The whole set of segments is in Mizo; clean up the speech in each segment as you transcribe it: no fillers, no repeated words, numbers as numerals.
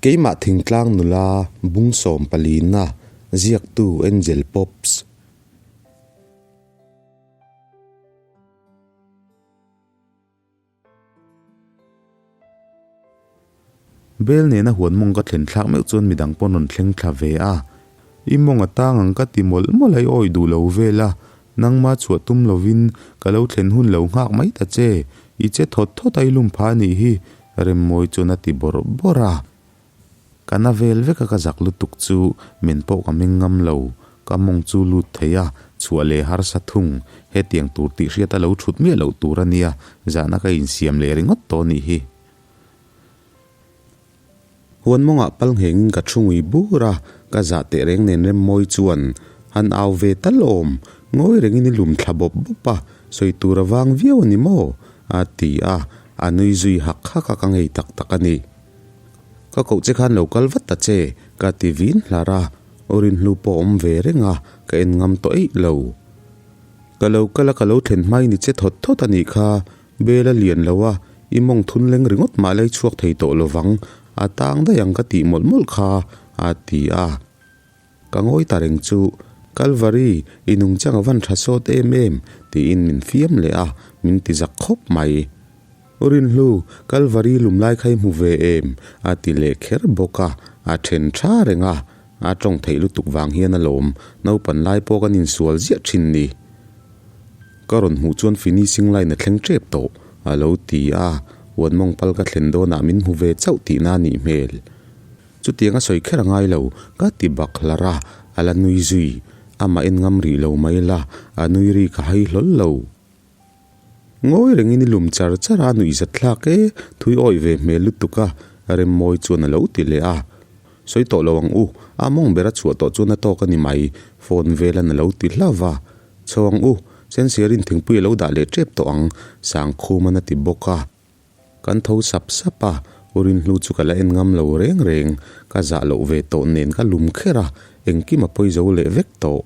Keimah thingtlang nula bungsawm palina ziaktu Angel Pops. Bel nena huan mawng ka thlen thlak meuh chuan midang pawn rawn thleng thla ve a. I mawng a tang ang ka ti mawlh mawlh a i awi duh lo vel a. Nangma chhuah tum lovin ka lo thlen hun lo nghak mai ta che. I che thawt thawt a i lum pha a nih hi. Remmawi chuan a ti bawrh bawrh a. Ka na vel vek a ka zak lutuk chu men pawh ka meng ngam lo. Ka mawng chu lut thei a, chhuah leh harsa thung. Hetiang tur tih hriat a lo thut miah loh tur a nia, zahna ka insiam leh ringawt tawh nih hi. Huan mawngah pal nghengin ka thu ngui bur a, ka zah teh reng nen Remmawi chuan han au ve tal awm, ngawi rengin i lum thla bawp bawp a, sawi tur a vang viau a ni maw? A ti a, a nui zui hak hak a ka ngei tak tak a ni. Ka koh che khan lo kal vat ta che, ka ti vin hlar a, aw rinhlu pawh awm ve reng a, ka en ngam tawh eih lo. Ka lo kal a ka lo thlen hmai ni che thawt thawt a nih kha, bel a lian lo a, i mawng thun leng ringawt mah lei chhuak thei tawh lovang, a tang daih ang ka tih mawlh mawlh kha, a ti a. Ka ngawi ta reng chu, Kalvari, i nungchang a van tha sawt em em, tiin min fiam leh a, min ti zak khawp mai. U Rinhlu, Kalvari lum lai kha i hmu ve em? a ti leh kher bawk a, a then tha reng a, a tawng theih lutuk vang hian a lawm, naupan lai pawh kan insual ziah thin ni. Ka rawn hmuh chuan finishing line a thleng tep tawh, a lo ti a, Huanmawng pal ka thlen dawnah min hmu ve chauh tihna a nih hmel. Chutiang a sawi kher a ngai lo, ka ti bak hlar a, a la nui zui. Amah en ngam rih lo mai la, a nui ri ka hai hlawl lo. Ngawi rengin i lum char char a, nuih zat thlak e, thui awih ve hmel lutuk a, Remmawi chuan a lo ti leh a. Sawi tawh lo ang u, a mawng ber a chhuah tawh chuan a tawk a ni mai, phone velan a lo ti hlauh va. Chho ang u, Sensiarin thingpui a lo dah leh tep tawh ang, Sangkhuman a ti bawk a. Kan tho sap sap a, U Rinhlu chu ka la en ngam lo reng reng, ka zah loh ve tawh nen ka lum kher a, engkim a pawi zo leh vek tawh.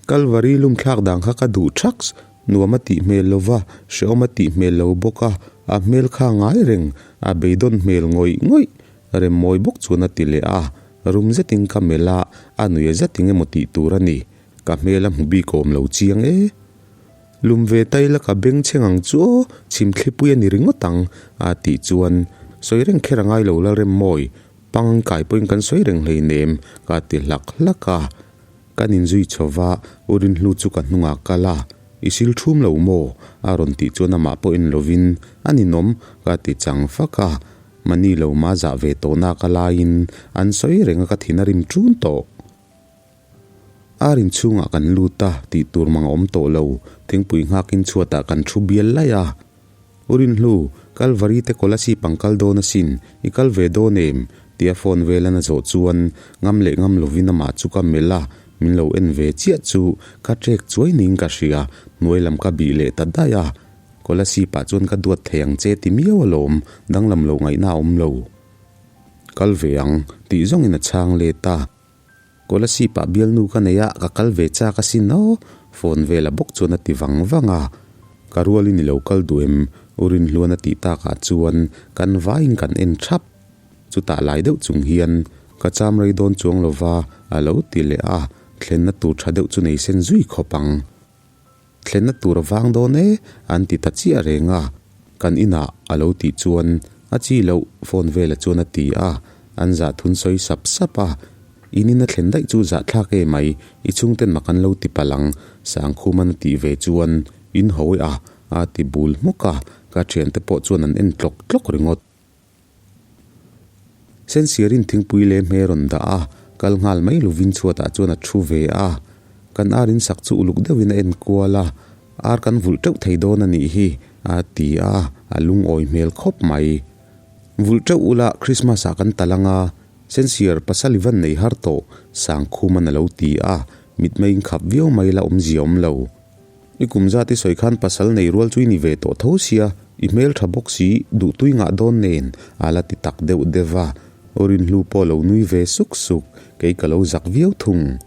Kalvari lum thlak dan kha ka duh thaks, nuam a tih hmel lo va, hrehawm a tih hmel lo bawk a, a hmel kha ngai reng, a beidawn hmel ngawih ngawih, remmawi bawk chuan a ti leh a, rum zetin ka melh a, a nuih a zet eng emaw tih tur a ni, ka hmel a hmu bik awm lo chiang e. Lum ve ta ila ka beng chheng ang chu aw, chhim thlipui a ni ringawt ang, a tih chuan sawi reng kher a ngai lo la rem mawi, pang kai pawhin kan sawi reng hleinem, ka ti hlak hlak a. Kan inzui chho va, U Rinhlu chu ka hnungah kal a, I sil thum lo maw? a rawn tih chuan amah pawhin lovin, A ninawm, ka ti chang fak a. Mahni lo ma zah ve tawhna ka laiin an sawi reng a ka thin a rim ṭun tawh. Ar in chhungah kan lut a, tih tur mang a awm tawh lo. Thingpui nghakin chhuatah kan thu bial laih a. U Rinhlu, Kalvari te Kolasib ang kal dawn asin, i kal ve dawn em? tia phone velan a zawh chuan ngam leh ngam lovin amah chu ka melh a, min lo en ve chiah chu ka trek chuai niin ka hria, hnuai lam ka bih leh ta daih a. Kolasib ah chuan ka duat thei ang che ti miau alawm, danglam lo ngaihna a awm lo. Kal ve ang, tih zawngin a chhang let a. Kolasib ah bialnu ka nei a, ka kal ve chak asin aw, phone vela bawk chuan a ti vang vang a. Ka rualin i lo kal duh em? U Rinhluan a tih takah chuan kan vaiin kan en thap. Chutah lai deuh chung hian ka cham rei dawn chuang lova a lo ti leh a, thlenna tur tha deuh chu nei sen zui khawp ang. Thlenna tur a vang dawn e, an ti ta chiah reng a, kan inah a lo tih chuan a chi loh phone vela chuan a ti a, an zah thun sawi sap sap a, in in a thlen daih chu zahthlak e mai, i chhungten mak an lo ti palh ang, Sangkhuman a tih ve chuan in hawi a, a ti bul hmuk a, ka thiante pawh chuan an en tlawk tlawk ringawt. Sensiarin thingpui leh hmel rawn dah a, kal nghal mai lovin chhuatah chuan a thu ve a. Kan ar in sak chu uluk deuhin a en kual a, ar kan vulh teuh thei dawn a nih hi, a ti a, a lungawi hmel khawp mai. Vulh teuh ula Christmas ah kan tal anga, Sensiar pasal i van nei har tawh, Sangkhuman a lo ti a, mitmei in khap viau mai la awmzia awm lo. I kum zat i sawi khan pasal nei rual chu i ni ve tawh tho sia, i hmel tha bawk si, duhtui ngah dawn nen, a la ti tak deuh deuh a. Aw Rinhlu pawh lo nui ve suk suk, kei ka lo zak viau thung.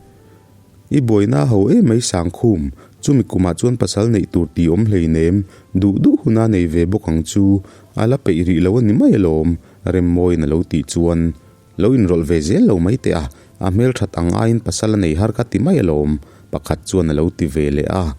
I buaina a ho em mai Sangkhum, chumi kumah chuan pasal neih tur tih awm hleinem, duh duh huna nei ve bawk ang chu, a la peih rih lo a ni mai alawm, Remmawiin a lo tih chuan, Lo inrawlh ve zel lo mai teh a, a hmelthat ang aiin pasal a nei har ka ti mai alawm, pakhat chuan a lo ti ve leh a.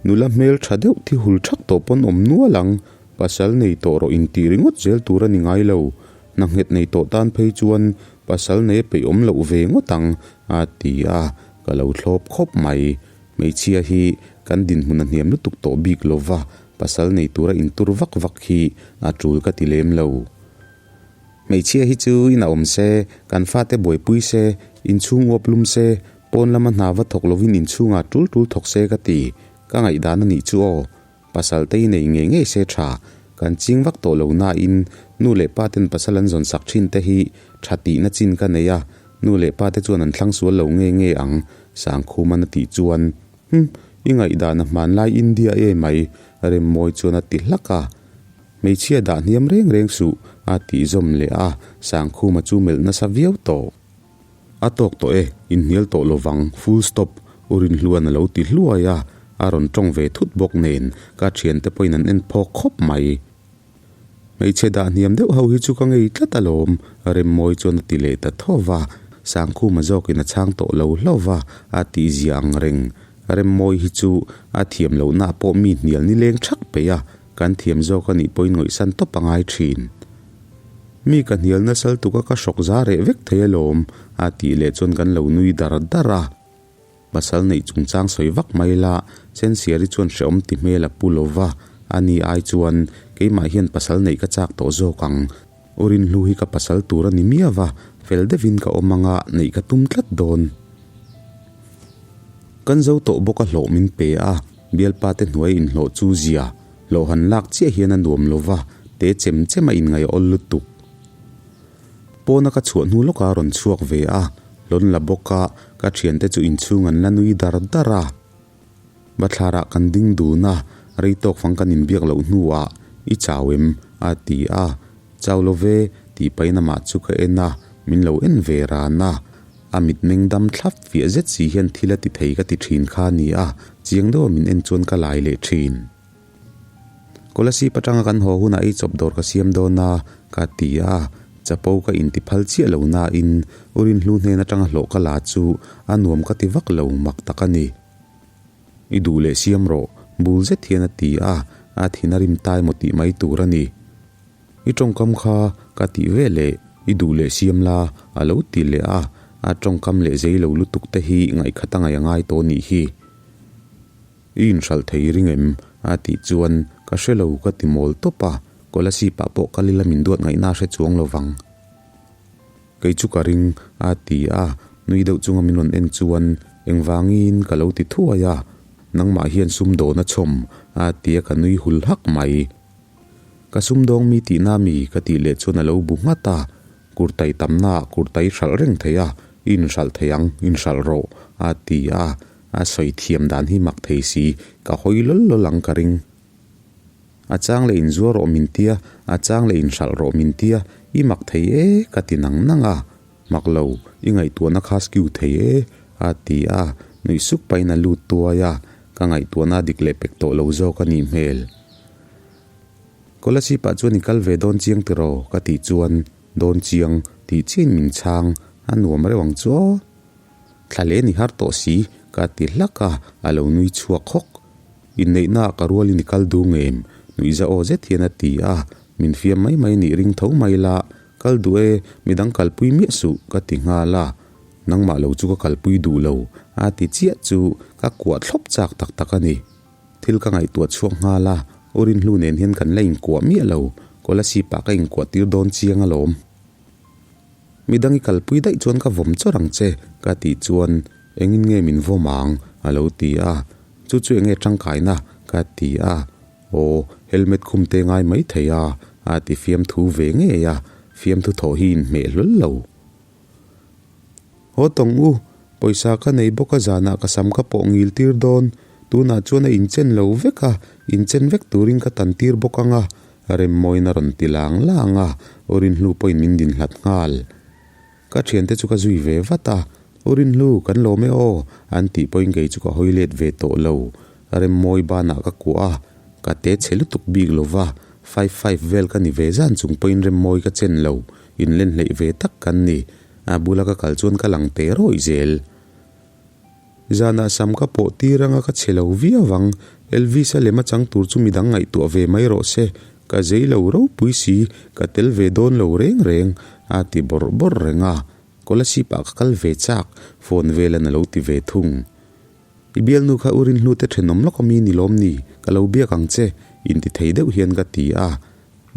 Nula hmeltha deuh thi hul thak tawh pawn awm nual ang, pasal nei tawh rawh intih ringawt zel tur a ni ngai lo. Hna nghet nei tawh tan phei chuan pasal nei a peih awm loh ve ngawt ang, a ti a, ka lo thlawp khawp mai. Hmeichhia hi kan dinhmun a hniam lutuk tawh bik lova, pasal nei tura intur vak vak hi a tul ka ti lem lo. Hmeichhia hi chu in a awm se, kan fate buaipui se, inchhung uap lum se, pawn lama hna va thawk lovin inchhungah tul tul thawk se ka ti. Ka ngaihdan a nih chu aw. Pasal te hi nei ngei ngei se tha. Kan ching vak tawh lo nain nu leh pa ten pasal an zawn sak thin te hi tha tihna chin ka nei a, nu leh pa te chuan an thlang sual lo nge nge ang, Sangkhuman a tih chuan, Hum, i ngaihdan a hmanlai India e mai, Remmawi chuan a ti hlak a. Hmeichhia dah hniam reng reng suh, a tih zawm leh a, Sangkhuma chu melh nasa viau tawh. A tawk tawh e, inhnial tawh lovang, full stop, U Rinhluan a lo ti hluai a, a rawn tawng ve thut bawk nen, ka thiante pawhin an en phawk khawp mai. Hmeichhe dah hniam deuh ho hi chu ka ngei tlat alawm, Remmawi chuan a ti leh ta tho va, Sangkhuma zawkin a chhang tawh lo hlauh va, a tihzia ang reng. Remmawi hi chu a thiam lohna pawh mi hnial nileng thak peih a, Kan thiam zawk a nih pawhin ngawihsan tawp a ngai thin. Mi ka hnial nasal tuk a ka hrawk za reh vek thei alawm, a tih leh chuan kan lo nui dar dar a. Pasal neih chungchang sawi vak mai la, Sensiari chuan hrehawm ti hmel a pu lo va, a ni ai chuan keimah hian pasal neih ka chak tawh zawk ang. U Rinhlu hi ka pasal tur a ni miau va, fel deuhin ka awm anga neih ka tum tlat dawn. Kan zo tawh bawk a hlawh min pe a, Bialpa te hnuai inhlawh chu zia, hlawh han lak chiah hian a nuam lo va, te chem chem a inngaih awl lutuk. Pawna ka chhuah hnu lawkah a rawn chhuak ve a, hlawn la bawk a, ka thiante chu inchhung an la nui dar dar a. Bathlarah kan ding dun a, rei tawk fang kan inbiak loh hnuah, I chau em? a ti a, Chau lo ve, tih pahin amah chu ka en a, min lo en ve ran a. A mitmeng dam thlap fiah zet si hian thil a ti thei ka ti thin kha a ni a, chiang deuha min en chuan ka lai leh thin. Kolasib atanga kan haw hunah ei chawp dawr ka siam dawn a, ka ti a, chapo ka inti phal chiah lo nain U Rinhlu hnen atanga hlawh ka la chu a nuam ka ti vak lo mak tak a ni. I duh leh siam rawh, bul zet hian a ti a, a thin a rim tai maw tih mai tur a ni. I tawngkam kha ka tih ve leh i duh leh siam la a lo ti leh a, a tawngkam leh zei lo lutuk te hi ngaihkhat a ngaih a ngai tawh nih hi. I inhralh thei ring em? a tih chuan ka hre lo ka ti mawl tawp a, Kolasib ah pawh kal ila min duat ngaihna a hre chuang lo vang. Kei chu ka ring a ti a, nui deuh chunga min rawn en chuan engvangin ka lo ti thuai a, nangmah hian sumdawn a chhawm a ti a ka nui hul hak mai. Ka sumdawng mi tihna mi ka tih leh chuan a lo bu nghat a, Kurtai tamnaah kurtai hralh reng thei a, i inhralh thei ang, inhralh rawh a ti a, a sawi thiam dan hi mak thei si, ka hawi lawl lawl ang ka ring. A chang leh inzuar rawh min tia, a chang leh inhralh rawh min tia, i mak thei e ka ti nang nang a, mak lo, i ngaihtuahna kha skew thei e a ti a, nuih suk pahin a lut tuai a, ka ngaihtuahna a dik leh pek tawh lo zawk a nih hmel. Kolasib ah chuan i kal ve dawn chiang tiraw? ka tih chuan dawn chiang tih chiahin min chhang a nuam reuh ang chu aw. Thla leh ni har tawh si ka ti hlak a, a lo nui chhuak hawk. Inneihna ah ka rualin i kal duh ngem? Nuihza aw zet hian a ti a, min fiam mai mai nih ring tho mai la, kal duh e, midang kalpui miah suh ka ti nghal a, nangmah lo chu ka kalpui duh lo a ti chiah chu ka kuah thlawp chak tak tak a ni. Thil ka ngaihtuah chhuak nghal a, U Rinhlu nen hian kan la inkuah miah lo, Kolasib ah ka inkuah tir dawn chiang alawm. Midang i kalpui daih chuan ka vawm chawr ang che, ka tih chuan engin nge min vawm ang? a lo ti a, Chu chu enge tangkaina? ka ti a, Aw, helmet khum te ngai mai thei a, a ti fiamthu ve ngei a, fiamthu thawh hi inhmeh hlawl lo. Haw tawng u, pawisa ka nei bawk a zanah ka sam ka pawh ngil tir dawn, tunah chuan a inchen lo vek a, inchen vek turin ka tan tir bawk ang a, Remmawiin a rawn ti lang lang a, U Rinhlu pawhin min din hlat nghal. Ka thiante chu ka zui ve vat a, U Rinhlu, kan lawm e aw, an tih pawhin kei chu ka hawi let ve tawh lo. Remmawi banah ka kuah a, ka te chhe lutuk bik lo va. Five five vel ka ni ve zan chung pawhin Remmawi ka chen lo, inlen hleih ve tak kan ni. A bula ka kal chuan ka lang teh rawih zel. Zanah sam ka pawh tir anga ka chhe lo viau ang, Elvis-a lem a chang tur chu midang ngaihtuah ve mai rawh se, ka zei lo ropui si, ka tel ve dawn lo reng reng, a ti bawrh bawrh reng a. Kolasib ah ka kal ve chak, phone velan a lo ti ve thung. I bialnu kha u Rinhlu te thenawm lawk ami ni lawm ni, ka lo biak ang che, inti thei deuh hian ka ti a.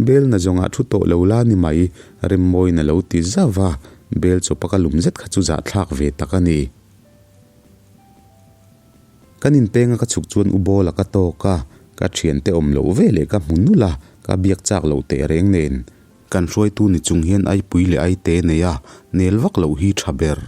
Bel na zawngah thu tawh lo la ni mai, Remmawiin a lo ti zauh va, bel chawpa ka lum zet kha chu zahthlak ve tak a ni. Kan inpenga ka chhuk chuan u Bawla ka tawk a, ka thiante awm loh ve leh ka hmu nulh a, ka biak chak loh teh reng nen. Kan hruaitu ni chung hian aipui leh aite nei a, nel vak loh hi tha ber.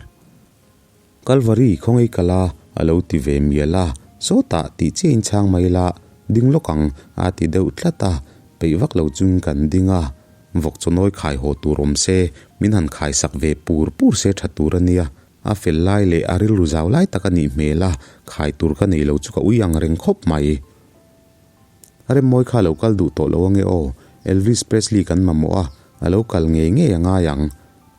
Kalvari khawngaih ka la a lo ti ve mial a, sawtah tih chiah in chhang mai la, ding lawk ang a ti deuh tlat a, peih vak lo chung kan ding a, vawk chawnawi khai haw tur awm se, min han khai sak ve pur pur se tha tur a nia, a fel lai leh a rilru zau lai tak a nih hmel a, khai tur ka nei lo chu ka ui ang reng khawp mai. A remmawi kha a lo kal duh tawh lo ange aw, Elvis Presley kan mamawh a, a lo kal ngei ngei a ngai ang.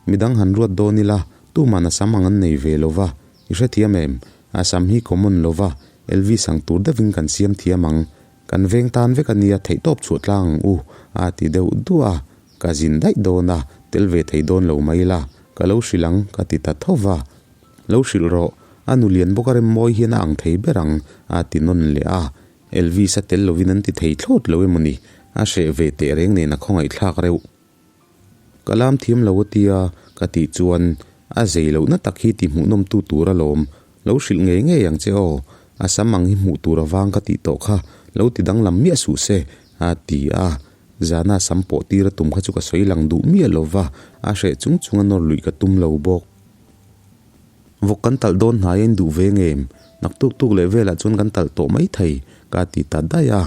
Midang han ruat dawn ila, tuman a sam ang an nei ve lo va, i hrethiam em? A sam hi common lo va, Elvis ang tur deuhin kan siam thiam ang. Kan veng tan vek a nia, theihtawp chhuah tlang ang u, a ti deuh duah a. Ka zin daih dawn a, tel ve thei dawn lo mai ila, ka lo hrilh ang, ka ti ta tho va. Lo hrilh rawh, a nu lian bawk a rem mawi hian a ang thei ber ang, a ti nawn leh a. Elvis a tel lovin an ti thei thlawt lo emaw ni? A hreh ve teh reng nen a khawngaihthlak reuh. Ka lam thiam lo a tia ka tih chuan a zei lohna tak hi ti hmuhnawmtu tur alawm. Lo hrilh ngei ngei ang che aw. A sam ang hi hmuh tur avang ka tih tawh kha lo ti danglam miah suh se, a ti a. Zana sam pawh tir a tum kha chu ka sawi lang duh miah lo va, a hreh chung chung a nawr luih ka tum lo bawk. Vawk kan talh dawn hnai a in duh ve ngem? Naktuk tuk leh velah chuan kan talh tawh mai thei, ka ti ta daih a.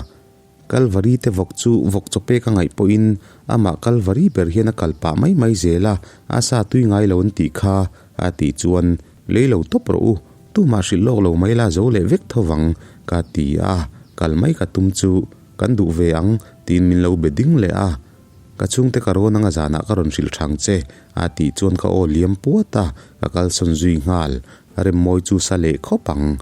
Kalvari te vawk chu vawk chaw pek a ngaih pawhin amah Kalvari ber hian a kal pah mai mai zel a, a sa tui ngai lo an tih kha a tih chuan lei lo tawp rawh u, tumah hrilh lawk lo mai la zo leh vek tho vang ka ti a, kal mai ka tum chu kan duh ve ang tiin min lo be ding leh a. Ka chhungte ka rawn anga zanah ka rawn hrilh thang che a tih chuan ka aw liam puat a, ka kalsawn zui nghal, Remmawi chu sa leh khawp ang.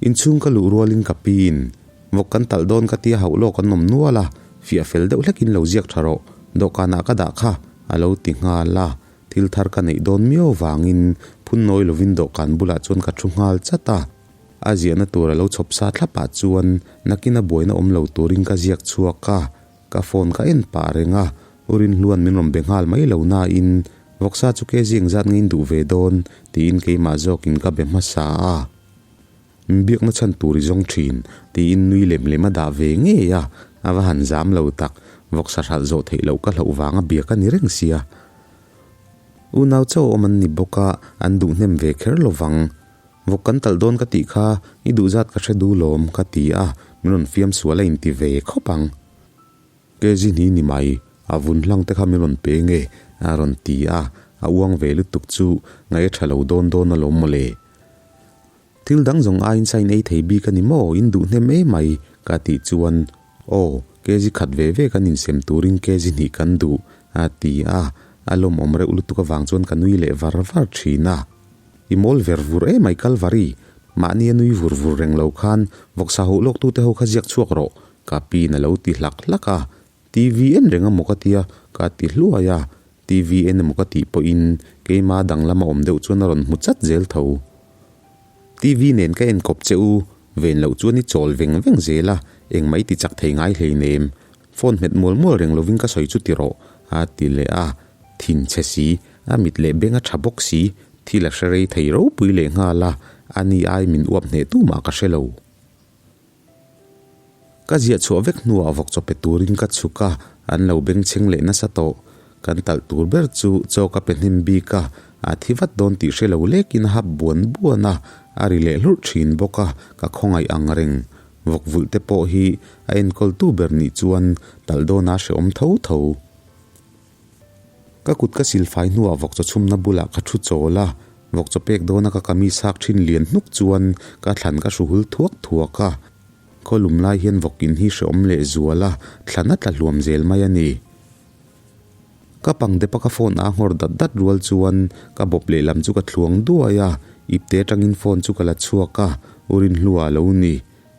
Inchhung ka luh rualin ka piin, Vawk kan talh dawn ka tia hauh lawk an awm nual a, fiah fel deuh hlekin lo ziak tha rawh, dawhkanah ka dah kha, a lo ti nghal a. Thil thar ka neih dawn miau vangin phun nawi lovin dawhkan bulah chuan ka thu nghal chat a. A ziahna tur a lo chhawp sa thlapah chuan nakin a buaina awm lo turin ka ziak chhuak a. Ka phone ka en pah reng a, U Rinhluan min rawn be nghal mai lo nain Vawksa chu ke zing zat ngein duh ve dawn tiin keimah zawkin ka be hmasa a. Min biakna chhan tur i zawng thin tiin nui lem lem a dah ve ngei a, a va han zam lo tak. Vawksa hralh zawh theih loh ka hlauh vanga biak a ni reng sia. Unau chauh awm an ni bawk a, an duh hnem ve kher lo vang. Vawk kan talh dawn ka tih kha i duh zat ka hre duh lawm ka ti a, min rawn fiam sual a inti ve khawp ang. Kg ni ni mai, a vun hlang te kha min rawn pe nge? a rawn ti a, a uang ve lutuk chu ngaih a tha lo dawn dawn alawm mawle. Thil dang zawng aiin sain ei thei bik a ni maw, in duh hnem em mai ka tih chuan aw, kg khat ve ve kan insem turin kg hnih kan duh a ti a, a lawmawm reuh lutuk avang chuan ka nui leh var var thin a. I mawl ver vur em ai Kalvari, mahni a nui vur vur reng lo khan vawksa hoh lawk tute ho kha ziak chhuak rawh Ka piin a lo ti hlak hlak a, TV en reng a maw ka tia, ka ti hluai a, TV en emaw ka tih pawhin keima danglam a awm deuh chuan a rawn hmu chat zel tho. TV nen ka en kawp che u, ven loh chuan i chawl veng veng zel a, engmah i ti chak thei ngai hleinem. Phone hmet mual mual reng lovin ka sawi chu ti rawh, a ti leh a, thin chhe si, a mit leh beng a tha bawk si, thil a hre rei thei ropui leh nghal a, ani ai min uap hneh tu mah ka hre lo. Ka ziah chhuah vek hnuah vawk chaw pe turin ka chhuk a, an lo bengchheng leh nasa tawh. Kan talh tur ber chu chaw ka pe hnem bik a, a thi vat dawn tih hre lo lekin a hap buan buan a, a ri leh hlurh thin bawk a, ka khawngaih ang reng. Vawk vulh te pawh hi a enkawltu ber nih chuan talh dawnah a hrehawm tho tho. Ka kut ka silfai hnuah vawk chaw chhumna bulah ka thu chawl a, vawk chaw pek dawna ka kamis hak thin lian hnuk chuan ka thlan ka hru hul thuak thuak a. Khawlum lai hian vawk in hi hreawm leh zual a, thlan a tla hluam zel mai a ni. Ka pang dep a ka phone a nghawr dat dat rual chuan ka bawp lehlam chu ka thluang duai a, ipte atangin phone chu ka la chhuak a, U Rinhlua a lo ni.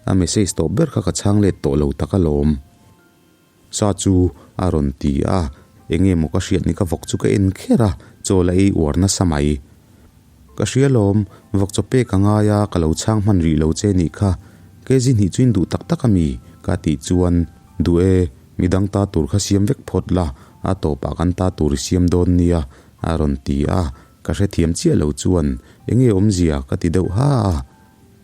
A message tawp ber kha ka chhang let tawh lo tak alawm. Sa chu a rawn ti a, enge maw ka hriat ni ka vawk chu ka en kher a, chaw la ei uar nasa mai. Ka hria lawm, vawk chaw pek a ngai a, ka lo chhang hman rih lo che nih kha. Kezi hnih chu in duh tak tak a mi? Ka tih chuan, Duh e, midang ta tur kha siam vek phawt la, a tawpah kan ta tur i siam dawn nia, a rawn ti a, ka hrethiam chiah lo chuan, Enge awmzia? Ka ti deuh ha a.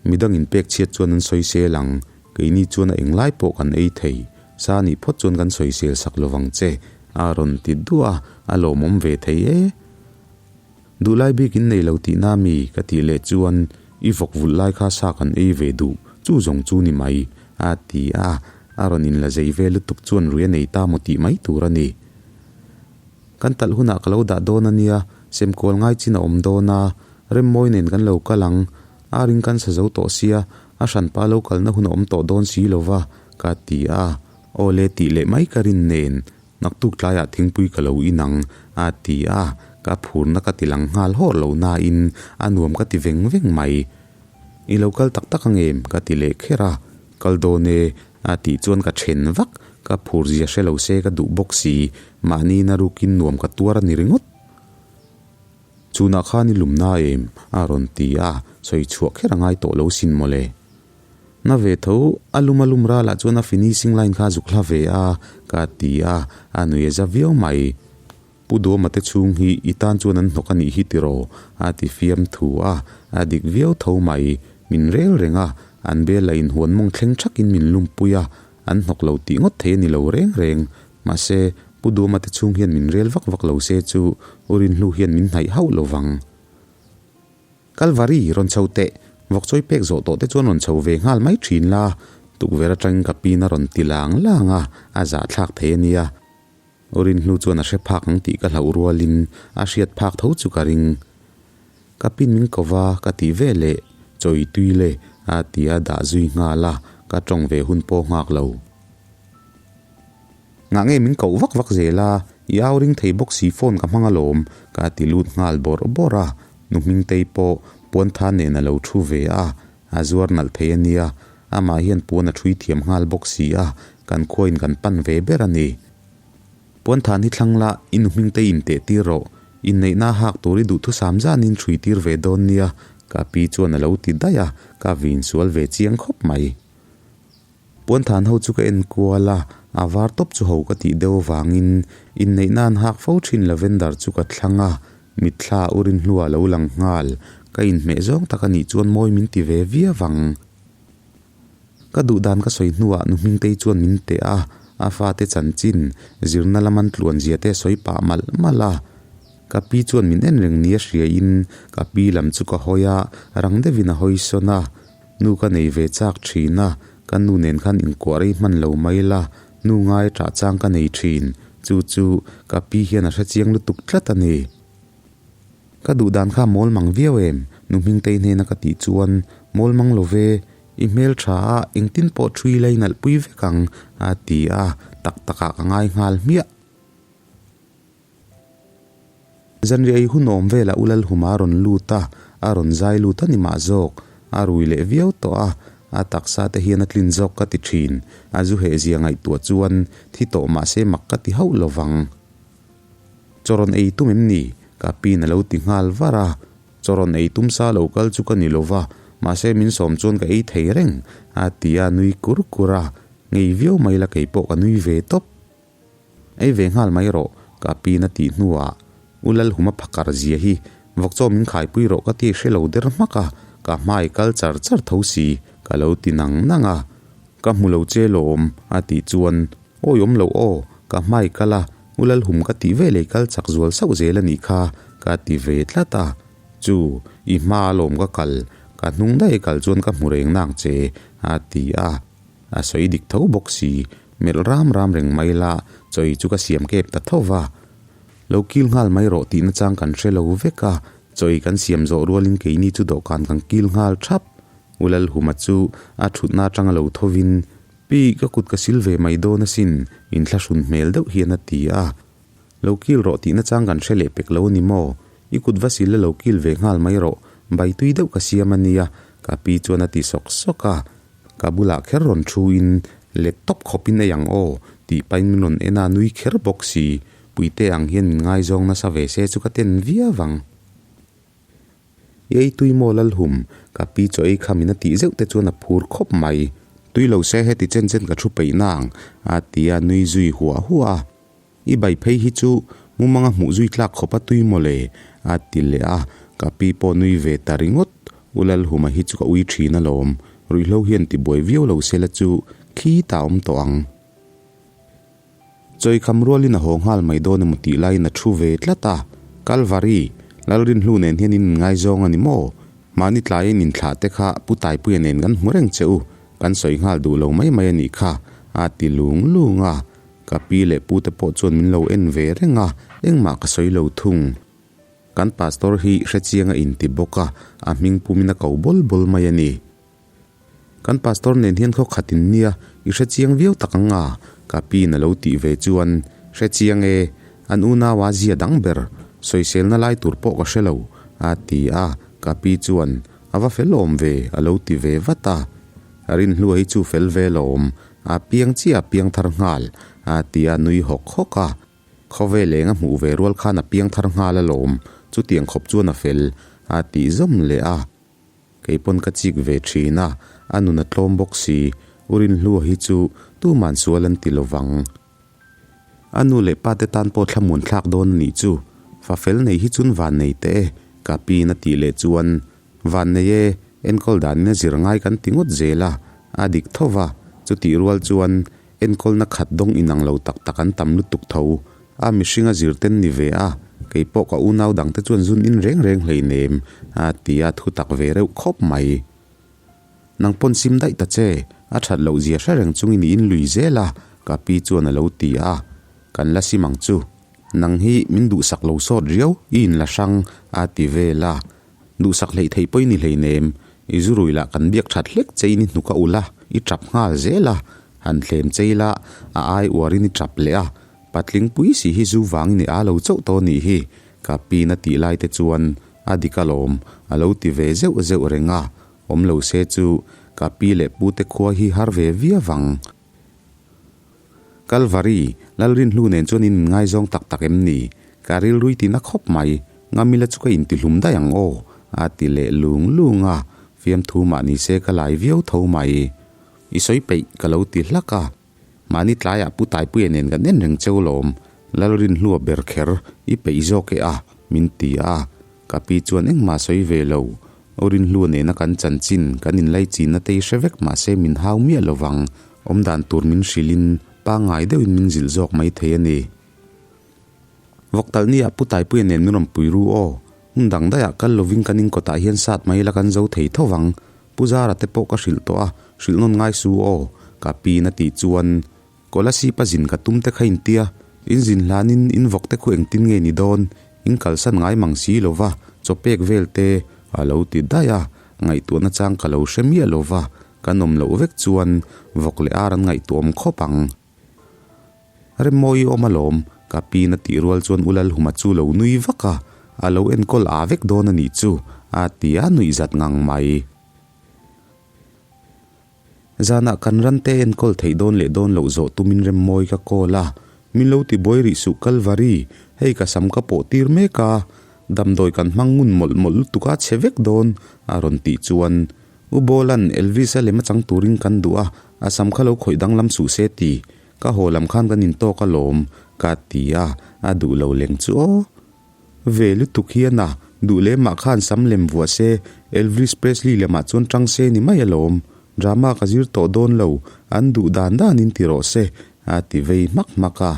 Midang in pek chhiat chuan an sawisel ang, keini chuan a englai pawh kan ei thei, sa nih phawt chuan kan sawisel sak lovang che, a rawn ti duah a, a lawmawm ve thei e. Duhlai bik in nei lo tihna mi ka tih leh chuan i vawk vulh lai kha sa kan ei ve duh, chu zawng chu ni mai, a ti a, a rawn inla zei ve lutuk chuan rui a nei ta maw tih mai tur a ni. Kan talh hunah ka lo dah dawn a nia, semkual ngai chin a awm dawn a, Remmawi nen kan lo kal ang, a ring kan sa zo tawh sia, a hranpa lo kalna hun a awm tawh dawn si lo va, ka ti a, aw le tih leh mai ka rin nen, naktuk tlaiah thingpui ka lo in ang, a ti a, ka phurna ka ti lang nghal hawr lo nain a nuam ka ti veng veng mai. I lo kal tak tak ang em? ka ti leh kher a, kal dawn e, a tih chuan ka then vak, ka phur zia hre lo se ka duh bawk si, mahni na rukin nuam ka tuar a ni ringawt. Chunah khan i lum na em? a rawn ti a, sawi chhuah kher a ngai tawh lo sin mawle. Na ve tho, a lum a lum ralah chuan a finishing line kha a zuk hla ve a, ka ti a, a nui a za viau mai. Pu Duama te chhung hi i tan chuan an hnawk a nih hi tiraw? a ti fiam thu a, a dik viau tho mai. Min rel reng a, an bel lah inhuan mawng thleng thakin min lumpui a, an hnawk lo tih ngawt thei a ni lo reng reng. Mahse, Pu Duama te chhung hian min rel vak vak lo se chu U Rinhlu hian min hnaih hauh lo vang. Kalvari, rawn chho teh! Vawkchawi pek zawh tawh te chuan rawn chho ve nghal mai thin la, tukverh atangin ka pin a rawn ti lang lang a, a zahthlak thei a nia. U Rinhlu chuan a hre phak ang tih ka hlauh rualin a hriat phak tho chu ka ring. Ka pin min ko va ka tih ve leh chawi tui le a ti a dah zui nghal a, ka tawng ve hun pawh nghak lo. Ngah nge min koh vak vak zel a, i au ring thei bawk si phone ka hmang alawm ka ti lut nghal bawrh bawrh a, nu Hmingtei pawh puantha nen a lo thu ve a, a zuar nalh thei a nia, amah hian puan a thui thiam nghal bawk si a, kan khuain kan pan ve ber a ni. Puanthan hi thlang la, i nu Hmingtei inteh tir rawh, inneihna hak tur i duhthusam zanin thui tir ve dawn nia, ka pi chuan a lo ti daih a, ka vin sual ve chiang khawp mai. Puanthan ho chu ka en kual a, a var tawp chu ho ka tih deuh avangin inneih nan hak fo thin lavender chu ka thlang a, mitthla u rinhlua a lo lang nghal, ka inhmeh zawng tak a nih chuan mawi min ti ve viau ang. Ka duh dan ka sawi hnuah nu Hmingtei chuan min teh a, a fate chanchin, zirna lam an tluan zia te a sawi pah malh malh a. Ka pi chuan min en reng nia hriain ka pi lam chu ka hawi a, rang deuhin a hawi sawn a. Nu ka nei ve chak thin a, ka nu nen khan inkuah rei hman lo mai la, nu ngai ṭah chang ka nei thin, chu chu ka pi hian a hre chiang lutuk tlat a ni. Ka duh dan kha mawl mang viau em? Nu Hmingtei hnena ka tih chuan, Mawl mang lo ve, i hmel tha a, engtin pawh ṭhui la i nalh pui vek ang, a ti a, tak takah ka ngai nghal hmiah. Zanriah ei hun awm velah U Lalhuma a rawn lut a, a rawn zai lut a ni mah zawk. A rui leh viau tawh a, a taksa te hian a tlin zawk ka ti thin. A zu hehzia ngaihtuah chuan thi tawh mah se mak ka ti hauh lo vang. Chaw rawn ei tum em ni? Ka pin a lo ti nghal var a. Chaw rawn ei tum sa lo kal chu ka ni lo va, mahse min sawm chuan ka ei thei reng, a ti a nui kur kur a. Ngei viau mai la kei pawh ka nui ve tawp. Ei ve nghal mai rawh, ka pin a tih hnuah U Lalhuma phakar zia hi vawkchaw min khaipui rawh ka ti hre lo der hmak a, ka hmai kal char char tho si ka lo ti nang nang a. Ka hmu lo che lawm a tih chuan Awi awm lo aw, ka hmai kal a, U Lalhum ka tih veleh kal chak zual sauh zel a nih kha ka ti ve tlat a. Chu, i hma alawm ka kal, ka hnung daih kal chuan ka hmu reng nang che a ti a. A sawi dik tho bawk si, melh ram ram reng mai la, chawi chu ka siam kep ta tho va. Lo kil nghal mai rawh tih nachang kan hre lo vek a, chawi kan siam zawh rualin keini chu dawhkan kan kil nghal thap. U Lalhuma chu a thutna atanga lo thovin, Pi, ka kut ka sil ve mai dawn asin, inthlahrun hmel deuh hian a ti a. Lo kil rawh tihna chang kan hre leh pek lo a ni maw? I kut va sil la lo kil ve nghal mai rawh, bai tui deuh ka siam a nia, ka pi chuan a ti sawk sawk a. Ka bulah kher rawn thuin let tawp khawpin ei ang aw, tih pahin min rawn en a, nui kher bawk si. Puite ang hian min ngaizawng nasa ve se chu ka ten viau ang. I ei tui maw Lalhum, ka pi chaw ei kha min a tih zeuh te chuan a phur khawp mai. Tui lo se heti chen chen ka thu peih nang, a ti a nui zui huah huah a. I bai phei hi chu mumanga hmuh zui tlak khawp a tui maw le, a ti leh a, ka pi pawh nui ve ta ringawt. U Lalhuma hi chu ka ui thin alawm, ruihhlo hian ti buai viau lo se la chu khi ta awm tawh ang. Chawikham rualin a haw nghal mai dawn emaw tih laiin a thu ve tlat a, Kalvari, Lalrinhlu nen hian in inngaizawng a ni maw? Mahni tlaiin inthlah te kha Pu Taipuia nen kan hmu reng che u, kan sawi nghal duh lo mai mai a nih kha, a ti lung lung a. Ka pi leh pu te pawh chuan min lo en ve reng a, engmah ka sawi lo thung. Kan pastor hi hrechiang a inti bawk a, a hming pumin a ko bawl bawl mai a ni. Kan pastor nen hian khaw khat in nia, i hrechiang viau tak ang a, ka pi in a lo tih ve chuan, Hrechiang e, an unau a zia dang ber, sawiselna lai tur pawh ka hre lo, a ti a, ka pi chuan, A va fel awm ve, a lo ti ve vat a. Rinhlua hi chu fel ve lawm, a piang chiah a piang thar nghal, a ti a nui hawk hawk a. Khawvel eng a hmuh ve rual khan a piang thar nghal alawm, chutiang khawp chuan a fel, a tih zawm leh a. Kei pawn ka chik ve thin a, a nun a tlawm bawk si, U Rinhlua hi chu tuman sual an ti lovang. A nu leh pa te tan pawh thlamuan thlak dawn a nih chu, fa fel nei hi chun van nei teh e, ka piin a tih leh chuan, Van nei e, enkawl danin a zir ngai kan ti ngawt zel a, a dik tho va, chutih rual chuan enkawlna khat dawng inang lo tak tak an tam lutuk tho. A mihring a zir ten ni ve a, kei pawh ka unau dangte chuan zun in reng reng hleinem, a ti a thu tak ve reuh khawp mai. Nang pawn sim daih ta che, a that loh zia hre reng chungin i inlui zel a, ka pi chuan a lo ti a, kan la sim ang chu. Nang hi min duhsak lo sawt riau, i inla hrang, a ti vel a. Duhsak hleih theih pawh i ni hleinem, i zu rui lah kan biak that hlek chein i hnuk a ulh a, i tap nghal zel a, han thlem chei la, a ai uarin i tap leh a, patling pui si hi zu vangin i aa lo chauh tawh nih hi, ka pin a tih lai te chuan a dik alawm, a lo ti ve zeuh zeuh reng a, awm lo se chu ka pi leh pu te khua hi har ve viau ang. Kalvari, Lalrinhlu nen chuan in inngaizawng tak tak em ni? Ka rilrui ti na khawp mai, Ngamila chu ka intihlum daih ang aw, a ti leh lung lung a, fiamthu mah ni se ka lai viau tho mai. I sawi peih ka lo ti hlak a, mahni tlaiah Pu Taipuia nen kan en reng cheu lawm, Lalrinhlua ber kher i peih zawk e a, min ti a, Ka pi chuan engmah sawi ve lo. Rinhlua nena kan chanchin, kan inlaichinna te hi hre vek mah se min hau miah lo vang. Awmdan tur min hrilhin pangngai deuhin min zilh zawk mai thei a ni. Vawktalhniah Pu Taipuia nen min rawn pui ru aw. Hmun dang daiah kal lovin kan inkawtah hian sat mai ila kan zo thei tho vang. Pu Zara te pawh ka hrilh tawh a, hrilh nawn ngai su aw, ka piin a tih chuan Kolasib a zin ka tum te kha intia, in zin hlanin in vawk te khu engtin nge ni dawn, in kalsan ngai mang si lo va, chaw pek vel te a lo ti daih a, ngaihtuahna chang ka lo hre miah lo va, kan awm loh vek chuan vawk leh ar an ngaihtuahawm khawp ang. Remmawi i awm alawm, ka pin a tih rual chuan U Lalhuma chu lo nui vak a, a lo enkawl aa vek dawn a nih chu, a ti a nuih zat ngang mai. Zanah kan ran te enkawl theih dawn leh dawn loh zawh tumin Remmawi ka call a, min lo ti buai rih suh Kalvari, hei ka sam ka pawh tir mek a, damdawi kan hmang ngun mawlh mawlh lutuk a chhe vek dawn a rawn tih chuan U Bawlan Elvis a lem a chang turin kan duh a, a sam kha lo khawih danglam suh se ti, ka haw lam khan kan intawk alawm ka ti a, a duh lo leng chu aw. Ve lutuk hian a, duh leh mah khan sam lem vuah se, Elvis Presley lemah chuan tang se ni mai alawm. Drama ka zir tawh dawn lo, an duh dan danin ti rawh se, a ti vei hmak hmak a.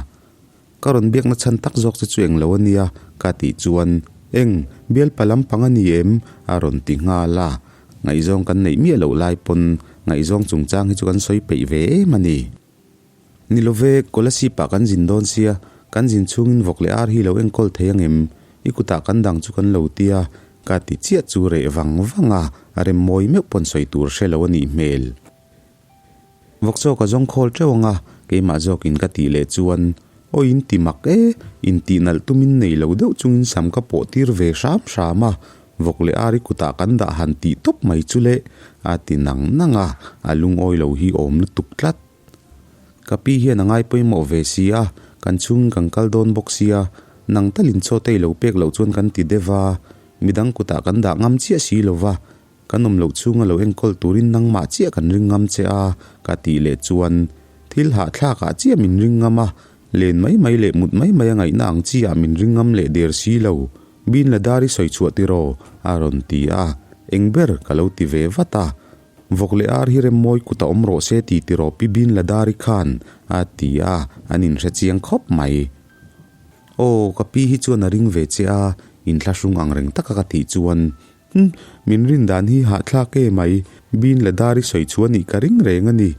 Ka rawn biakna chhan tak zawk che chu eng lo a nia, ka tih chuan, Eng, bialpa lampang a ni em? a rawn ti nghal a. Ngaihzawng kan neih miah loh lai pawn ngaihzawng chungchang hi chu kan sawi peih ve em a ni. Ni lo ve, Kolasib ah kan zin dawn sia, kan zin chhungin vawk leh ar hi lo enkawl thei ang em? I kutah kan dang chu kan lo tia, Ka ti chiah chu reh vang vang a, a rem mawi meuh pawn sawi tur hre lo a nih hmel. Vawk chaw ka zawng khawl teuh ang a, keimah zawkin ka tih leh chuan, Aw in ti mak e, in tih nalh tumin nei lo deuh chungin sam ka pawh tir ve hram hram a, vawk leh ari kutah kan dah han tih tawp mai chu le, a ti nang nang a, a lungawi lo hi awm lutuk tlat. Ka pi hian a ngai pawimawh ve si a, kan chhungin kan kal dawn bawk sia, nang talin chaw te i lo pek loh chuan kan ti deuh a, midang kutah kan dah ngam chiah si lo va, kan awm loh chhunga lo enkawl turin nangmah chiah kan ring ngam che a, ka tih leh chuan thil hahthlakah chiah min ring ngam a, len mai mai leh mut mai mai a ngaihna ang chi ah min ring ngam leh der si lo, Bin la dar i sawi chhuah tiraw? a rawn ti a, eng ber ka lo ti ve vat a. Vawk leh ar hi rem mawi kut a awm rawh se ti tiraw Pi Bin Ladari khan a ti a, an inhre chiang khawp mai. Aw, ka pi hi chuan a ring ve che a, inthlahrung ang reng taka ka tih chuan, Hm, min rin dan hi hahthlak e mai, Bin Ladari sawi chu a nih ka ring reng a ni.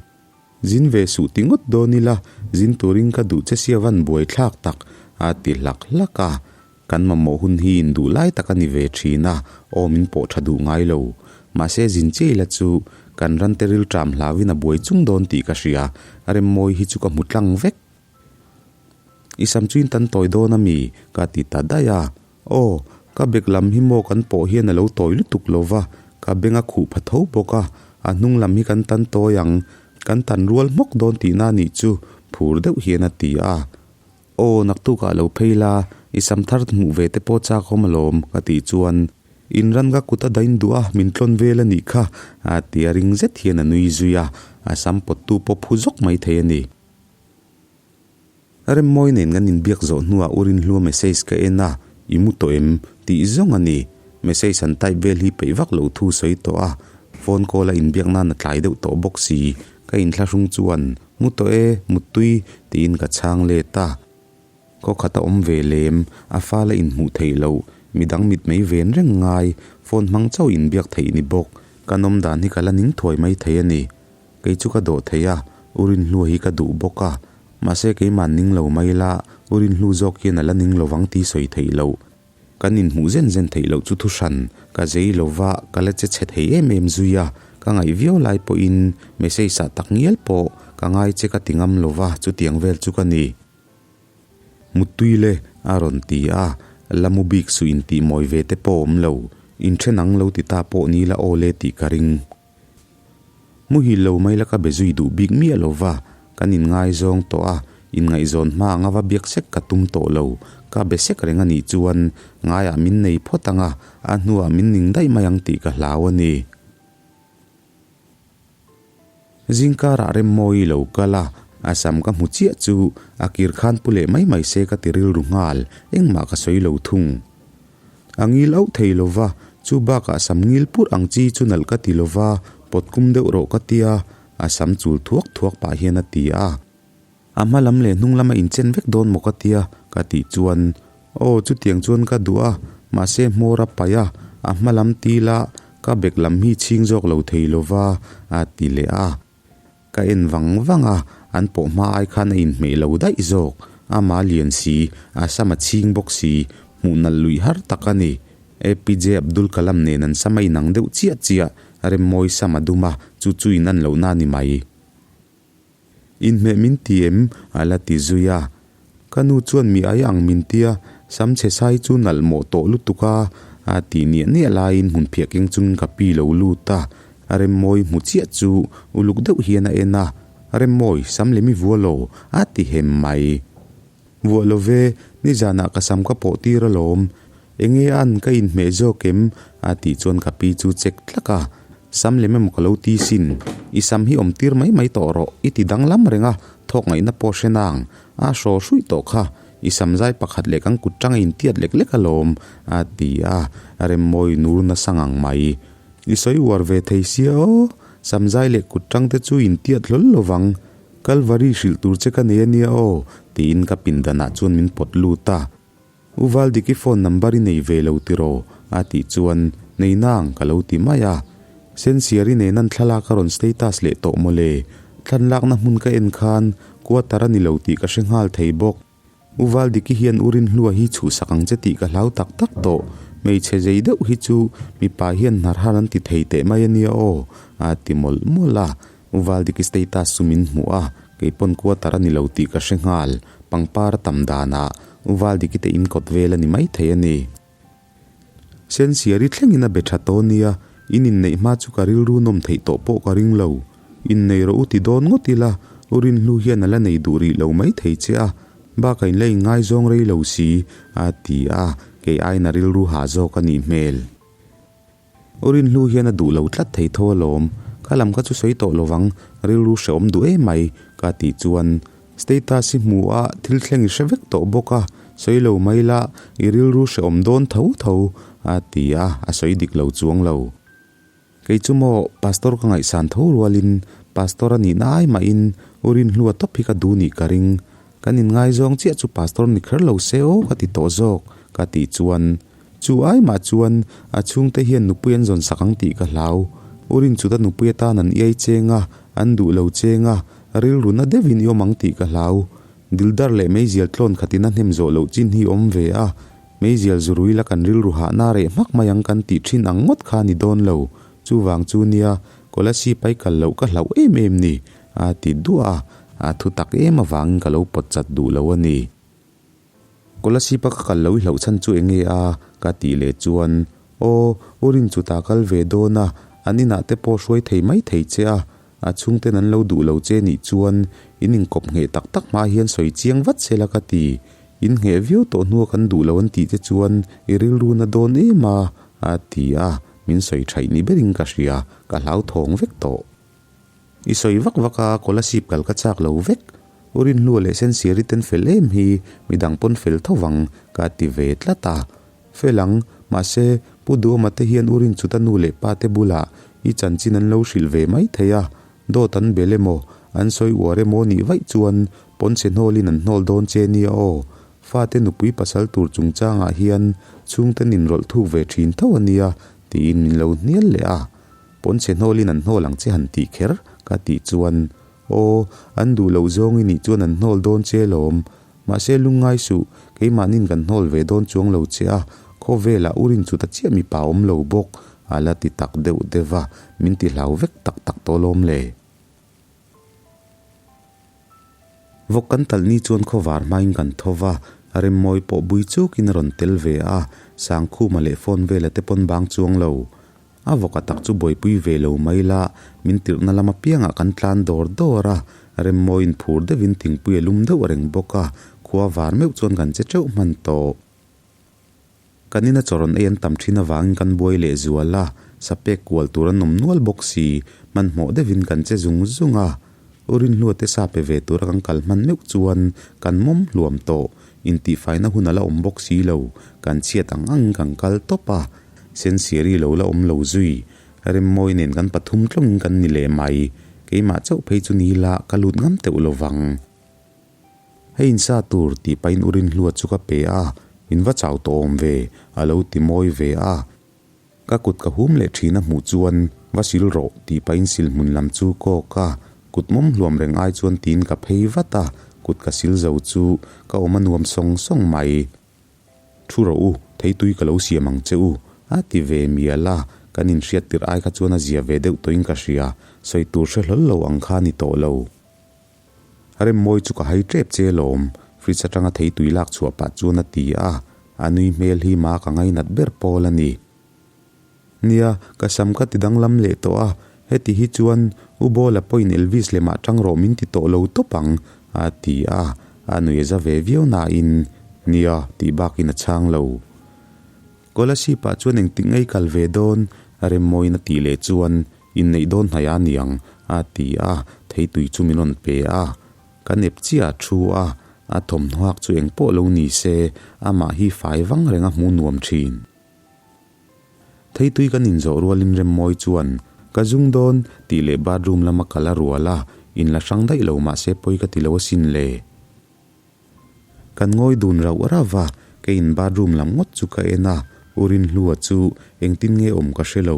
Zin ve suh ti ngawt dawn ila, zin turin ka duh che sia van buaithlak tak, a ti hlak hlak a. Kan mamawh hun hi induh lai tak a ni ve thin a, aw min pawh tha duh ngai lo. Mahse zin chiah ila chu kan ran te rilṭam hlauin a buai chung dawn tih ka hria, a remmawi hi chu ka hmu tlang vek. I sam chu in tan tawi dawn a mi? ka ti ta daih a. Aw, ka bek lam hi maw kan pawh hian a lo tawi lutuk lo va, ka beng a khuh pha tho bawk a, a hnung lam hi kan tan tawi ang, kan tan rual hmawk dawn tihna a nih chu, phur deuh hian a ti a. Aw, naktukah lo phei la, i sam thar hmuh ve te pawh chak awm alawm, ka tih chuan in ran ka kut a dain duh a, min tlawn vel a nih kha, a ti a ring zet hian a nui zui a, a sam pawttu pawh phu zawk mai thei a ni. Remmawi nen kan inbiak zawh hnuah U Rinhlua message ka en a, i mu tawh em? tih zawng a ni. Message an type vel hi peih vak lo thu sawi tawh a, phone call a inbiak nan a tlai deuh tawh bawk si, ka inthlahrung chuan Mu tawh e, muttui, tiin ka chhang let a. Khaw khat a awm ve lem, a fal a inhmuh theih loh, midang mitmei ven reng ngai, phone hmang chauh inbiak theih ni bawk, kan awm dan hi ka la ning thuai mai thei a ni. Kei chu ka dawh thei a, U Rinhlua hi ka duh bawk a, mahse keimah ning lo mai la, U Rinhlu zawk hian a la ning lovang tih sawi theih loh. Kan inhmuh zen zen theih loh chu thuhran ka zei lo va, ka la che chhe thei em em zui a, ka ngaih viau lai pawhin message ah tak ngial pawh ka ngai che ka ti ngam lo va, chutiang vel chu ka ni. Muttui le a rawn ti a, la mu bik suh intih mawi ve te pawh awm lo, inthen ang lo ti ta pawh ni la aw le tih ka ring. Muhil lo mai la ka be zui duh bik miah lo va, kan inngaizawng tawh a, inngaihzawn hma anga va biak sek ka tum tawh lo, ka be sek reng a nih chuan ngaiah min nei phawt ang a, a hnuah min ning daih mai ang tih ka hlau a ni. Zingkarah Remmawi lo kal a, a sam ka hmu chiah chu a kir khan pu leh mai mai se ka ti rilru nghal, engmah ka sawi lo thung. A ngil auh thei lo va, chu bakah sam ngil purh ang chi chu nalh ka ti lo va, pawt kum deuh rawh ka tia, a sam chul thuak thuak pah hian a ti a. A hma lam leh hnung lama inchen vek dawn maw ka tia, ka tih chuan, Aw, chutiang chuan ka duh a, mahse hmawr a paih a, a hma lam ti la, ka bek lam hi chhing zawk lo thei lo va, a ti leh a. Ka en vang vang a, an pawh hma ai khan a inhmeh lo daih zawk. Ama lian si, a sam a chhing bawk si, hmuh nalh luih har tak a ni. APJ Abdul Kalam nen an sam a inang deuh chiah chiah, Remmawi sam a dum a, chu chu inan lohna a ni mai. Inhmeh min ti em? a la ti zui a. Ka nu chuan mi ai ang min tia, sam chhe sai chu nalh mawh tawh lutuk a, a tih niah niah laiin hmun phiah keng chungin ka pi lo lut a. A Remmawi hmu chiah chu uluk deuh hian a en a, Remmawi, sam lem i vua lo, a ti hem mai. Vuah lo ve, nizanah ka sam ka pawh tir alawm. Enge an ka inhmeh zawk em? a tih chuan ka pi chu check tlak a, Sam lem emaw ka lo ti sin, i sam hi awm tir mai mai tawh rawh, i ti danglam reng a, thawk ngaihna pawh hre nang, a hraw hruih tawh kha, i sam zai pakhat leh kan kut tanga intiat lek lek alawm, a ti a, Remmawi nur nasa ngang mai. I sawi uar ve thei sia aw, sam zai leh kut tang te chu intiat hlawl lovang, Kalvari hrilh tur che ka nei ania aw, tiin ka pindanah chuan min pawt lut a. U Valdiki phone number i nei ve lo tiraw? a tih chuan, Nei nang, ka lo ti mai a. Sensiari nen an thlalak a rawn status leh tawh mawle. Thlanlakna hmun ka en khan quarter a ni lo tih ka hre nghal thei bawk. U Valdiki hian U Rinhlua hi chhuhsak ang che tih ka hlau tak tak tawh. Hmeichhe zei deuh hi chu mipa hian hnar har an ti thei teh mai a nia aw, a ti mawlh mawlh a. U Valdiki status chu min hmuh a, kei pawn quarter a ni lo tih ka hre nghal. Pangpar a tam danah U Valdiki te in kawt vel a ni maithei a ni. Sensiari thlengin a be tha tawh nia, in inneih hma chu ka rilru nawm theih tawh pawh ka ring lo. Innei rawh u ti dawn ngawt ila, U Rinhlu hian a la nei duh rih lo mai thei che a, bakah in la inngaizawng rei lo si, a ti a, kei aiin a rilru hah zawk a nih hmel. U Rinhlu hian a duh lo tlat thei tho alawm, kha lam kha chu sawi tawh lovang, rilru hrehawm duh em mai, ka tih chuan status hi hmu a thil thleng i hre vek tawh bawk a, sawi lo mai la, i rilru hrehawm dawn tho tho, a ti a, a sawi dik lo chuang lo. Kei chu maw Pastor ka ngaihsan tho rualin Pastor a nihna ai mahin U Rinhlua tawp hi ka duh nih ka ring, kan inngaizawng chiah chu Pastor ni kher lo se aw ka ti tawh zawk, ka tih chuan Chu ai mah chuan a chhungte hian nupui an zawn sak ang tih ka hlau. U Rinchuta nupui atan an iai cheng a, an duh lo cheng a, rilru na deuhin i awm ang tih ka hlau. Dildar leh meizial tlawn khatin a hnem zawh loh chin hi awm ve a, meizial zurui la kan rilru hahna reh hmak mai ang kan tih thin ang ngawt kha ni dawn lo. Chuvang chu nia, Kolasib ai kal loh ka hlauh em em ni, a ti duah a, a thu tak em avangin ka lo pawt chat duh lo a ni. Kolasib-a ka kal lo i hlauh chhan chu eng nge a? ka tih leh chuan, Aw, u Rin chu ta kal ve dawn a, an inah te pawh hruai thei mai thei che a, a chhungten an lo duh lo che nih chuan in inkawp ngheh tak tak hma hian sawi chiang vat se la ka ti. In ngheh viau tawh hnua kan duh lo an tih te chuan i rilru na dawn em a? a ti a, min sawi thaih ni berin ka hria, ka hlauthawng vek tawh. I sawi vak vak a, Kolasib kal ka chak lo vek. U Rinhlua leh Sensiari ten fel em hi midang pawn fel tho vang ka ti ve tlat a. Fel ang, mahse Pu Duhawma te hian U Rinchuta nu leh pa te bulah i chanchin an lo hrilh ve mai thei a, dawt an bel emaw, an sawi uar emaw nih vaih chuan pawnchhe hnawlin an hnawl dawn che nia aw. Fate nupui pasal tur chungchangah hian chhungten inrawlh thuk ve thin tho a nia tiin min lo hnial leh a. Pawnchhe hnawlin an hnawl ang che han tih kher ka tih chuan, Aw, an duh loh zawng i nih chuan an hnawl dawn che lawm. Mahse lungngai suh, keimahnin kan hnawl ve dawn chuang lo che a, khawvelah u rin chuta chiah mipa awm lo bawk, a la ti tak deuh deuh a, min ti hlau vek tak tak tawh lawm le. Vawk kan talh ni chuan khawvar hmain kan tho va, Remmawi pawh bui chukin a rawn tel ve a, Sangkhuma leh phone vela te pawn bang chuang lo. A vawka tak chu buaipui ve lo mai la, min tirhna lam apiangah kan tlan dawr dawr a, Remmawiin phur deuhin thingpui a lum deuh reng bawk a, khua var meuh chuan kan che teuh hman tawh. Kan ina chaw rawn ei an tam thin avangin kan buai leh zual a, sa pek kual tur an awm nual bawk si, hmanhmawh deuhin kan che zung zung a. U Rinhlua te sa pe ve tura kan kal hman meuh chuan kan mawm hluam tawh, intihfaina hun a la awm bawk si lo, kan chhiat ang angin kan kal tawp a, Sensiari lo la awm lo zui, Remmawi nen kan pathum tlawngin kan ni leh mai, keimah chauh phei chu ni la ka lut ngam teuh lo vang. Hei insa tur tih pahin u Rinhlua chu ka pe a, in va chau tawh awm ve, a lo ti mawi ve a. Ka kut ka hum leh thin a hmuh chuan va sil rawh tih pahin sil hmun lam chu kawk a, kut mawm hluam reng ai chuan tiin ka phei vat a, kut ka sil zo chu ka awm a nuam sawng sawng mai. Thu rawh u, theitui ka lo siam ang che u, a ti ve mial a, kan inhriat tirh ai kha chuan a zia ve deuh tawhin ka hria, sawi tur hre hlawl lo ang kha a ni tawh lo. Remmawi chu ka hai tep che lawm, fridge atanga theitui lak chhuah pah chuan a ti a, a nui hmel hi ma ka ngainat ber pawl a ni. Nia, ka sam ka ti danglam leh tawh a, heti hi chuan U Bawla pawhin Elvis lemah tang rawh min ti tawh lo tawp ang, a ti a, a nui a za ve viau nain, Nia, tih bakin a chhang lo. Kolasib ah chuan engtik ngei kal ve dawn? Remmawiin a tih leh chuan, Inneih dawn hnaih a niang, a ti a, theitui chu min rawn pe a. Ka nep chiah a thu a, a thawmhnaw hak chu engpawh lo ni se, amah hi fai vang reng a hmuh nuam thin. Theitui kan inzawh rualin Remmawi chuan, Ka zung dawn, tih leh bathroom lama kal a rual a, in la hrang daih lo mahse pawi ka ti lo asin le. Kan ngawi dun rauh rauh a, keiin bathroom lam ngawt chu ka en a, U Rinhlua chu engtin nge awm ka hre lo.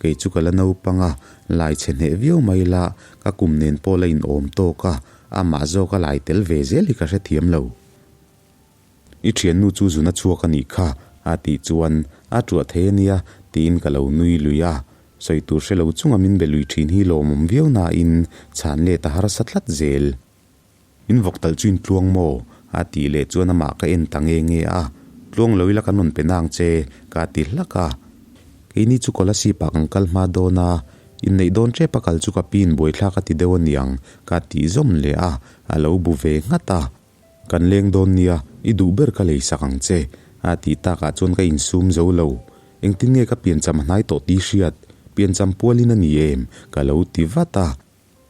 Kei chu ka la naupang a, lai chhe hneh viau mai la, ka kum nen pawh la inawm tawk a, amah zawk a lai tel ve zel hi ka hrethiam lo. I thiannu chu zuna chhuak a nih kha, a tih chuan A ṭuah thei a nia, tiin ka lo nui lui a. Sawi tur hre lo chunga min be lui ṭhin hi lawmawm viau nain chhan let a harsa tlat zel. In vawk talh chu in tluang maw? A tih leh chuan amah ka en ta nge nge a. Tluang lo ila kan rawn pe nang che, ka ti hlak a. Keini chu Kolasib ah kan kal hma dawn a, inneih dawn tep a kal chu ka pi in buaithlak a ti deuh aniang, ka tih zawm leh a, a lo bu ve nghat a. Kan leng dawn nia, i duh ber ka lei sak ang che, a tih takah chuan ka insum zo lo. Engtin nge ka piancham a hnai tawh tih hriat? Piancham pualin a ni em? Ka lo ti vat a.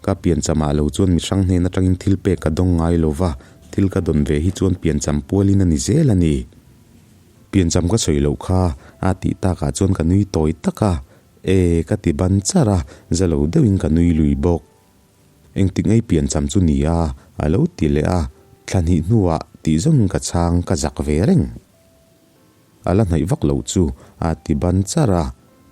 Ka piancham ah lo chuan mi hrang hnen atangin thil pek ka dawng ngai lo va, thil ka dawn ve hi chuan piancham pualin a ni zel a ni. Piancham ka sawi loh kha, a tih takah chuan ka nui tawi tak a, E, ka ti ban char a, za lo deuhin ka nui lui bawk. Engtik ngei piancham chu ni a, a lo ti leh a, thla hnih hnuah tih zawngin ka chhang ka zak ve reng. A la hnaih vak loh chu a ti ban char a,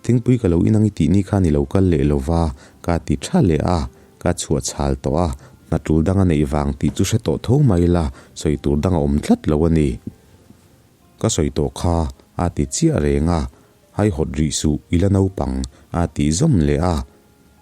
Thingpui ka lo inang i tih ni khan i lo kal leh lo va, ka ti tha leh a, ka chhuah chhal tawh a, hna tul dang a neih vang tih chu hre tawh tho mai la, sawi tur dang a awm tlat lo a ni. Ka sawi tawh kha a ti chiah reng a, Haihawt rih suh i la naupang a tih zawm leh a,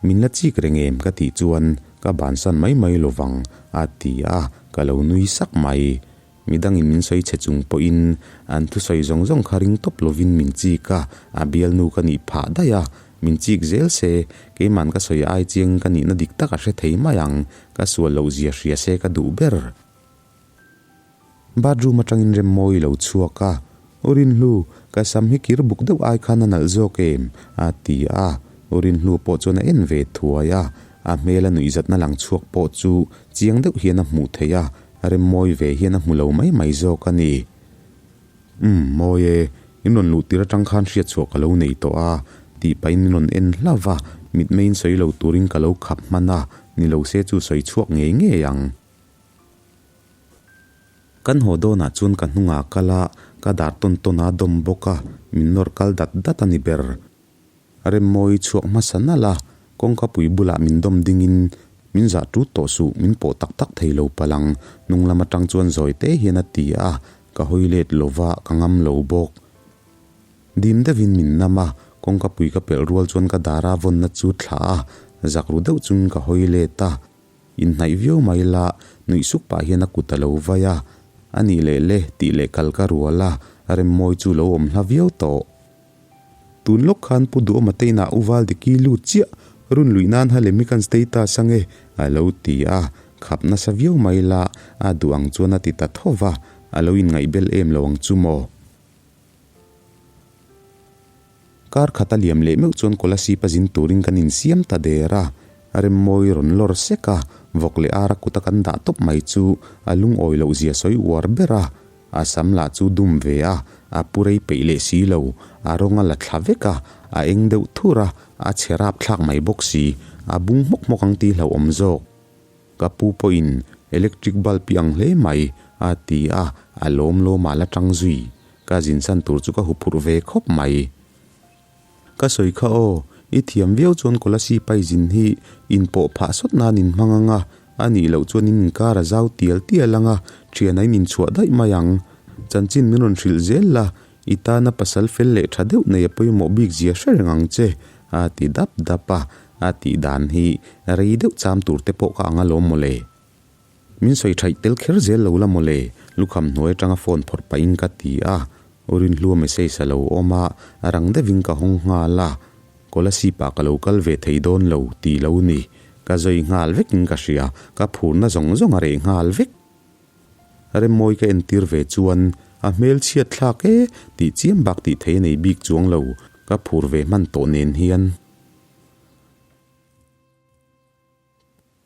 Min la chik reng em ka tih chuan ka bansan mai mai lo vang a ti a, ka lo nui sak mai. Midangin min sawi chhe chung pawhin an thusawi zawng zawng kha ring tawp lovin min chik a, a bialnu ka nih phah daih a, min chik zel se, keiman ka sawi ai chiang ka nihna dik tak a hre thei mai ang, ka sual loh zia hria se ka duh ber. Bathroom atangin Remmawi lo chhuak a, U Rinhlu, ka sam hi kir buk deuh ai khan a nalh zawk em? a ti a, U Rinhlu pawh chuan a en ve thuai a, a hmel a nuihzatna lang chhuak pawh chu chiang deuh hian a hmuh theih a, Remmawi ve hian a hmu lo mai mai zawk a ni. Umm, mawi e, in rawn luh tir atang khan hriatchhuah ka lo nei tawh a, tih pahin min rawn en hlauh va, mitmeiin sawi lo turin ka lo khap hman a, ni lo se chu sawi chhuak ngei ngei ang. Kan haw dawnah chuan ka hnungah kal a, ka dar tawn tawn a dawm bawk a, min nawr kal dat dat a ni ber. Remmawi chhuak hmasa nalh a, kawngka pui bulah min dawm dingin, Min zah tut tawh suh, min pawh tak tak thei lo palh ang, hnung lam atang chuan zawi te hian a ti a, ka hawi let lova ka ngam lo bawk. Dim deuhin min nam a, kawngka pui ka pelh rual chuan ka dara vawnna chu thlah a, zak ru deuh chungin ka hawi let a. Inhnaih viau mai la, nuih suk pah hian a kut a lo vai a, a nih leh le tih leh kal ka rual a, Remmawi chu lo awm hla viau tawh. Tun lawk khan Pu Duhawma te inah U Valdiki lut chiah run luih nan ha lem hi kan status ange a lo ti a, khap nasa viau mai la a duh ang chuan a ti ta tho va, a lo inngaihbel em lo ang chu maw. Kar khat a liam leh meuh chuan Kolasib a zin turin kan insiam ta der a, Remmawi rawn lawr sek a, vawk leh ara kuta kan dah tawp mai chu a lungawi loh zia sawi uar ber a, A sam lah chu dum ve a, a pu rei peih leh si lo, a rawng a la thla vek a, a eng deuh thur a, a chhe rap thlak mai bawk si, a bung hmawk hmawk ang tih hlauhawm zawk. Ka pu pawhin electric bulb i ang hle mai, a ti a, a lawm lawmah la tang zui. Ka zinsan tur chu ka huphurh ve khawp mai. Ka sawi kha aw, i thiam viau chuan Kolasi pai zin hi in pawh phah sawt nan in hmang ang a, a nih loh chuan in inkar a zau tial tial ang a, thian a in inchhuah daih mai ang. Chanchin min rawn hrilh zel la, i tana pasal fel leh tha deuh nei a pawimawh bik zia hre reng ang che, a ti dap dap a, a tih dan hi rei deuh cham tur te pawh ka ang alawm mawle. Min sawi thaih tel kher zel lo la mawle, lukham hnuai atanga phone phawrh pahin ka ti a, U Rinhlua message a lo awm a, a rang deuhin ka hawng nghal a, Kolasib ah ka lo kal ve thei dawn lo ti lo ni, ka zawi nghal vekin ka hria, ka phurna zawng zawng a reh nghal vek. Remmawi ka entir ve chuan a hmel chhiat thlak e tih chiam bak tih thei a nei bik chuang lo, ka phur ve hman tawh nen hian.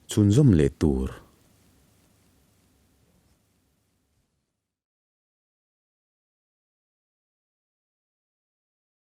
Chhunzawm leh tur.